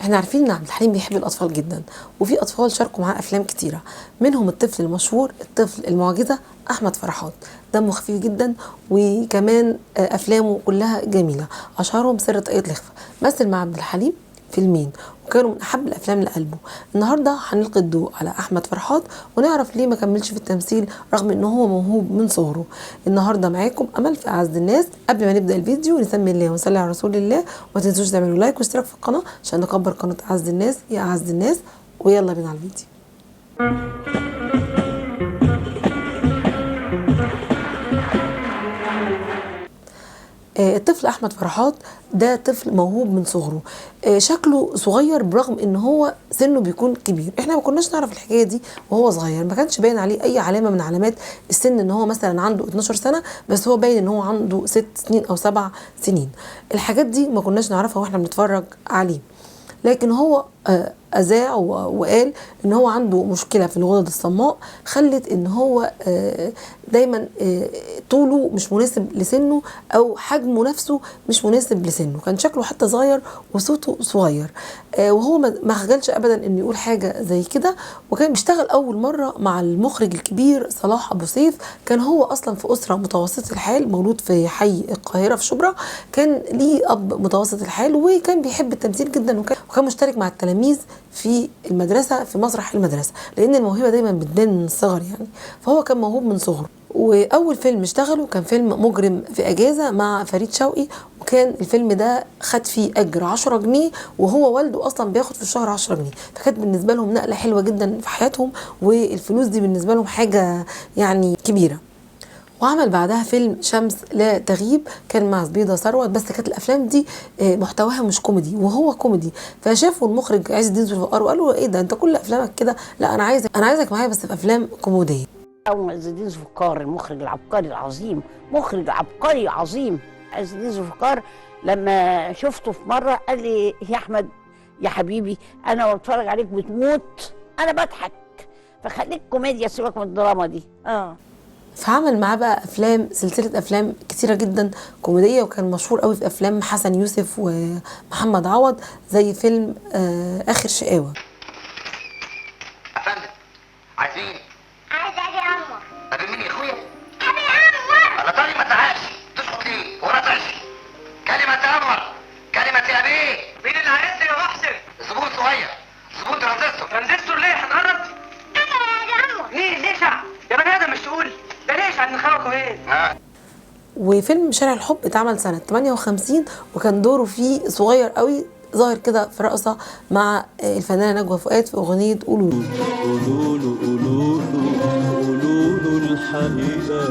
احنا عارفين ان عبد الحليم بيحب الاطفال جدا، وفي اطفال شاركوا معاه افلام كتيرة، منهم الطفل المشهور الطفل المعجزة احمد فرحات. دمه خفيف جدا، وكمان افلامه كلها جميلة، اشهرهم سر طاقية الإخفاء. مثل مع عبد الحليم فيلمين وكانوا من احب الافلام لقلبه. النهارده هنلقي الضوء على احمد فرحات ونعرف ليه ما كملش في التمثيل رغم ان هو موهوب من صغره. النهارده معاكم امل في اعز الناس. قبل ما نبدا الفيديو نسمي الله ونصلي على رسول الله، وما تنسوش تعملوا لايك واشتراك في القناة عشان نكبر قناة اعز الناس يا اعز الناس. ويلا بينا على الفيديو. الطفل احمد فرحات ده طفل موهوب من صغره، شكله صغير برغم ان هو سنة بيكون كبير. احنا ما كناش نعرف الحكاية دي وهو صغير، ما كانش باين عليه اي علامة من علامات السن ان هو مثلا عنده 12 سنة، بس هو باين ان هو عنده 6 سنين او 7 سنين. الحاجات دي ما كناش نعرفها واحنا بنتفرج عليه، لكن هو أذاع وقال ان هو عنده مشكلة في الغدد الصماء خلت ان هو دايما طوله مش مناسب لسنه او حجمه نفسه مش مناسب لسنه. كان شكله حتى صغير وصوته صغير، وهو ما خجلش ابدا انه يقول حاجة زي كده. وكان بيشتغل اول مرة مع المخرج الكبير صلاح ابو سيف. كان هو اصلا في اسره متوسطه الحال، مولود في حي القاهرة في شبرا، كان ليه اب متوسط الحال وكان بيحب التمثيل جدا، وكان مشترك مع التلاميذ في المدرسة في مسرح المدرسة، لان الموهبة دايما بتبان من الصغر يعني، فهو كان موهوب من صغره. واول فيلم اشتغله كان فيلم مجرم في اجازه مع فريد شوقي، وكان الفيلم ده خد فيه اجر 10 جنيه، وهو والده اصلا بياخد في الشهر 10 جنيه، فكانت بالنسبة لهم نقله حلوة جدا في حياتهم، والفلوس دي بالنسبة لهم حاجة يعني كبيرة. وعمل بعدها فيلم شمس لا تغيب، كان مع زبيدة ثروت، بس كانت الافلام دي محتواها مش كوميدي وهو كوميدي، فشافوا المخرج عز الدين ذو الفقار وقال له ايه ده انت كل افلامك كده، لا انا عايزك معايا بس في افلام كوميدية. او عز الدين ذو الفقار المخرج العبقري العظيم، مخرج عبقري عظيم عز الدين ذو الفقار، لما شفته في مرة قال لي يا احمد يا حبيبي انا بتفرج عليك بتموت انا بضحك، فخليك كوميديا سيبك من الدراما دي. فعمل معاه بقى افلام، سلسلة افلام كتيرة جدا كوميدية، وكان مشهور قوي في افلام حسن يوسف ومحمد عوض، زي فيلم اخر شقاوة. افندم عايزين عايز ابي انور. ابي مين يا اخويا؟ ابي انور. انا طالب ما تعاش تسكت ليه؟ ولا تعش كلمة انور كلمة يا ابي. مين اللي عايزني يا محسن؟ زبون صغير، زبون ترانزستور. ترانزستور ليه؟ هنقرب؟ انا يا ابي انور. ليه؟ ليه شعب؟ يا بني ادم مش تقول ده ليش عند خالك ايه؟ وفيلم شارع الحب اتعمل سنة 58، وكان دوره فيه صغير قوي، ظاهر كده في رقصة مع الفنانة نجوى فؤاد في أغنية قولوا له قولوا له قولوا له قولوا له الحقيقة،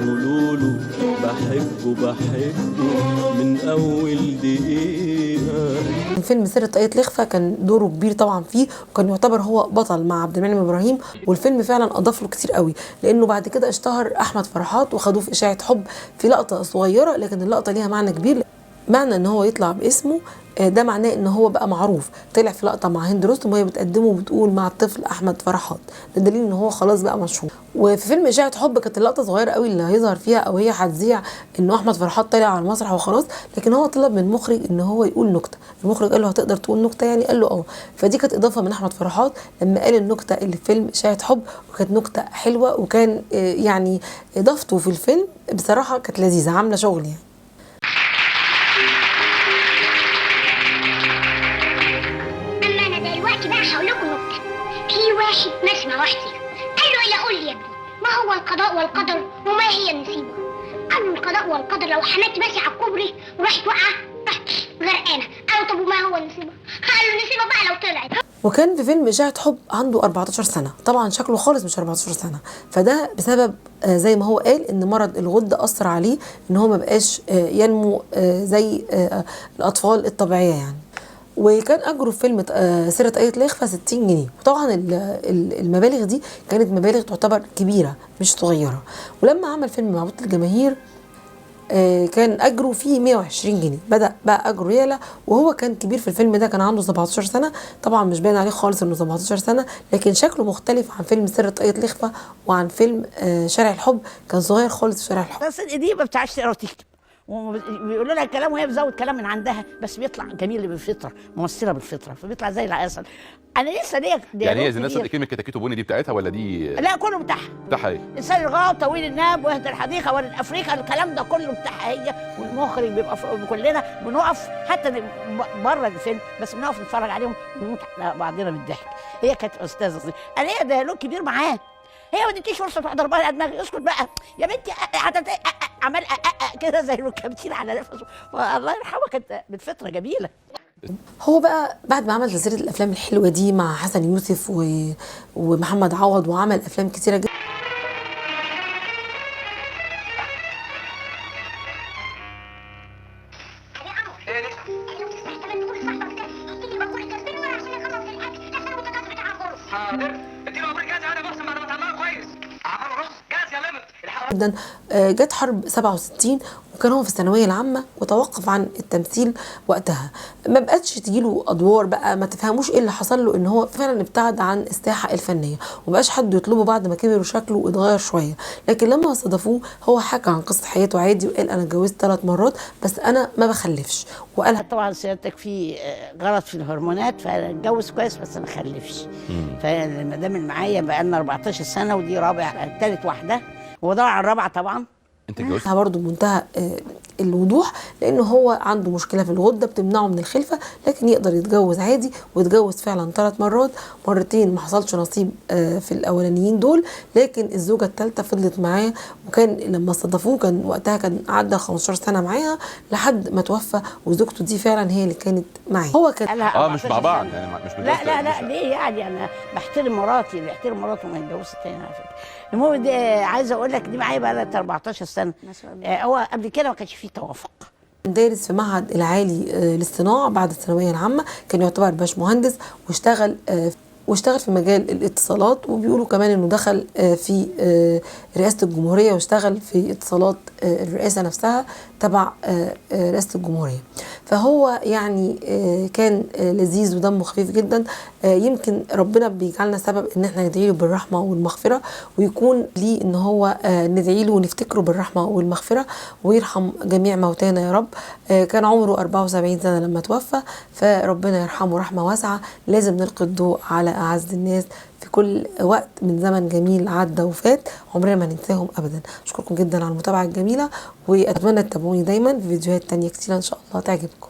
قولوا له بحبه بحبه من أول دقيقة. فيلم سر طاقية الإخفاء كان دوره كبير طبعا فيه، وكان يعتبر هو بطل مع عبد المنعم ابراهيم، والفيلم فعلا اضاف له كتير قوي، لانه بعد كده اشتهر احمد فرحات وخدوه في اشاعة حب في لقطة صغيرة، لكن اللقطة ليها معنى كبير، معنى ان هو يطلع باسمه ده معناه ان هو بقى معروف. طلع في لقطة مع هند رستم وهي بتقدمه وبتقول مع الطفل احمد فرحات، ده دليل ان هو خلاص بقى مشهور. وفي فيلم اشاعة حب كانت اللقطة صغيرة قوي اللي هيظهر فيها او هي هتذيع انه احمد فرحات طلع على المسرح وخلاص، لكن هو طلب من المخرج ان هو يقول نكتة، المخرج قال له هتقدر تقول نكتة يعني؟ قال له اه. فدي كانت اضافه من احمد فرحات لما قال النكتة اللي في فيلم اشاعة حب، وكانت نكتة حلوة، وكان يعني اضافته في الفيلم بصراحة كانت لذيذة، عامله شغل يعني. في واحد ماشي مع واحد فيهم قال له يا قول لي يا ابني ما هو القضاء والقدر وما هي النصيبه؟ قال له القضاء والقدر لو حماتي ماشية على الكوبري وراحت واقعه راحت غرقانة. قال له طب وما هو النصيبه؟ قال له النصيبه بقى لو طلعت. وكان في فيلم إشاعة حب عنده 14 سنة، طبعا شكله خالص مش 14 سنة، فده بسبب زي ما هو قال ان مرض الغدة اثر عليه، ان هو ما بقاش ينمو زي الاطفال الطبيعية يعني. وكان اجره في فيلم سر طاقية الإخفاء 60 جنيه، وطبعا المبالغ دي كانت مبالغ تعتبر كبيرة مش صغيرة. ولما عمل فيلم معبود الجماهير كان اجره فيه 120 جنيه، بدا بقى اجره يعلى، وهو كان كبير في الفيلم ده، كان عنده 17 سنة، طبعا مش باين عليه خالص انه 17 سنة، لكن شكله مختلف عن فيلم سر طاقية الإخفاء وعن فيلم شارع الحب، كان صغير خالص في شارع الحب. بس دي ما بتعرفش تقرا وتكتب، وبيقولوا لها الكلام وهي بتزود كلام من عندها، بس بيطلع جميل بالفطرة، ممثلة بالفطرة، فبيطلع زي العسل. انا لسه ليا يعني هي زينات صدقي كلمة كتاكيت بني دي بتاعتها ولا دي؟ لا كله بتاعها. بتاعها ايه؟ انسان الغاب، طويل الناب، وهد الحديقة، ورد افريقيا، الكلام ده كله بتاعها هي. والمخرج بيبقى كلنا بنقف حتى بره الفيلم، بس بنقف نتفرج عليهم ونموت على بعضنا بالضحك. هي كانت استاذه، انا ليا dialogue كبير معاه، هي ما ادتنيش فرصة تروح ضربها على دماغي. اسكت بقى يا بنتي، عمال كده زي الكابتين على نفسه. الله يرحمها كانت بالفطرة جميلة. هو بقى بعد ما عمل سلسلة الافلام الحلوة دي مع حسن يوسف ومحمد عوض، وعمل افلام كتيرة جدا. جدا. جت حرب 67 وكان هو في الثانوية العامة وتوقف عن التمثيل وقتها، ما بقتش تجيله ادوار بقى، ما تفهموش ايه اللي حصل له، ان هو فعلا ابتعد عن الساحة الفنية ومبقاش حد يطلبه بعد ما كبر وشكله اتغير شوية. لكن لما استضافوه هو حكى عن قصة حياته عادي، وقال انا اتجوزت 3 مرات بس انا ما بخلفش. وقالها طبعا سيادتك في غلط في الهرمونات، فانا اتجوز كويس بس ما خلفش. فالمدام اللي معايا بقى لنا 14 سنة، ودي رابع ثالث واحدة، وضاع على الرابعة طبعا. انت اتجوزت برضه بمنتهى الوضوح، لانه هو عنده مشكلة في الغدة بتمنعه من الخلفة، لكن يقدر يتجوز عادي، ويتجوز فعلا 3 مرات، مرتين ما حصلش نصيب في الاولانيين دول، لكن الزوجة الثالثة فضلت معاه، وكان لما استضافوه كان وقتها كان عدى 15 سنة معاها لحد ما توفى، وزوجته دي فعلا هي اللي كانت معاه. هو كان مش مع بعض يعني، مش لا لا لا ليه يعني، انا بحترم مراتي، اللي بيحترم مراته ما يتجوزش تاني على فكرة. المهم دي عايزه اقول لك دي معايا بقى لها 14 سنة. ما شاء الله. هو قبل كده ما كانش فيه توافق. دارس في معهد العالي للصناعة بعد الثانوية العامة، كان يعتبر باش مهندس، واشتغل في مجال الاتصالات، وبيقولوا كمان انه دخل في رئاسة الجمهورية، واشتغل في اتصالات الرئاسة نفسها تبع رئاسة الجمهورية. فهو يعني كان لذيذ ودمه خفيف جدا. يمكن ربنا بيجعلنا سبب ان احنا ندعي له بالرحمة والمغفرة، ويكون ليه ان هو ندعي له ونفتكره بالرحمة والمغفرة، ويرحم جميع موتانا يا رب. كان عمره 74 سنة لما توفى، فربنا يرحمه رحمه واسعة. لازم نلقي الضوء على اعز الناس في كل وقت من زمن جميل عدى وفات، عمرنا ما ننساهم ابدا. اشكركم جدا على المتابعة الجميلة، واتمنى تتابعوني دايما في فيديوهات تانية كتير ان شاء الله تعجبكم.